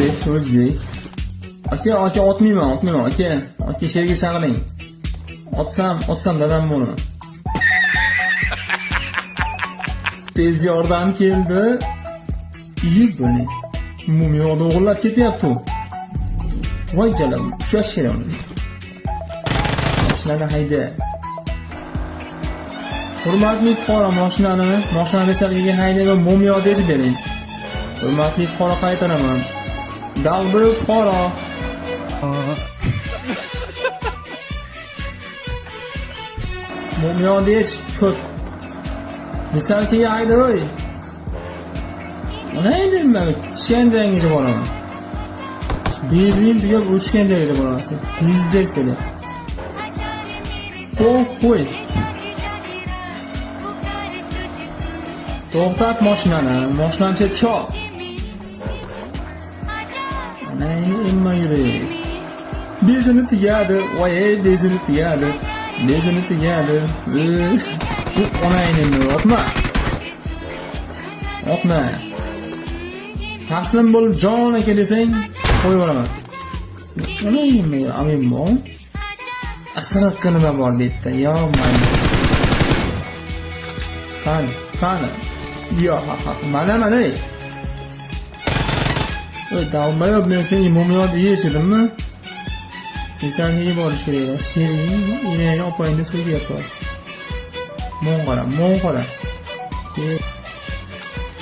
O'zbek, o'zbek. Aka, aka, otmayman, otmayman, aka. Aka, sherga chaqiring. Otsam, otsam dadam buni. Tez yordam keldi. Yeb buni. Mumiyoda o'g'irlab ketyapti u. Voy jalam, ushlash kerak uni. Mashinani hayda. Hurmatli fuqaro, mashinani, mashinani desalgiga haydang va mumiyo deb bering. Hurmatli fuqaro, qaytaraman. Dalbir fuqaro. Mumiyo dech ko'p. Misalkiga hayda oy. Mana endi men ichgan joyingga boraman. Benzin tugab o'chgan joyga boraman. Pizdец dedi. Qo'y. To'xtat mashinani, mashinani chetga ol. Mana endi emma yurak. Benzini tugadi, voy ey, benzini tugadi. Benzini tugadi. Onangni otma. Otma. Taslim bo'lib jon aka desang, qo'yib yuboraman. Onangni amin bor. Asrabga nima bor bu yerda? Yo mayli. Qani, qani. Yo, ha, ha. Mana, mana. Ey. Oy, dalbayob, men seni mumiyot yeyish edimmi? Misalga borish kerak edi. Sheriging, enangni, opangni so'kyapti. Mo'ng qara, mo'ng qara.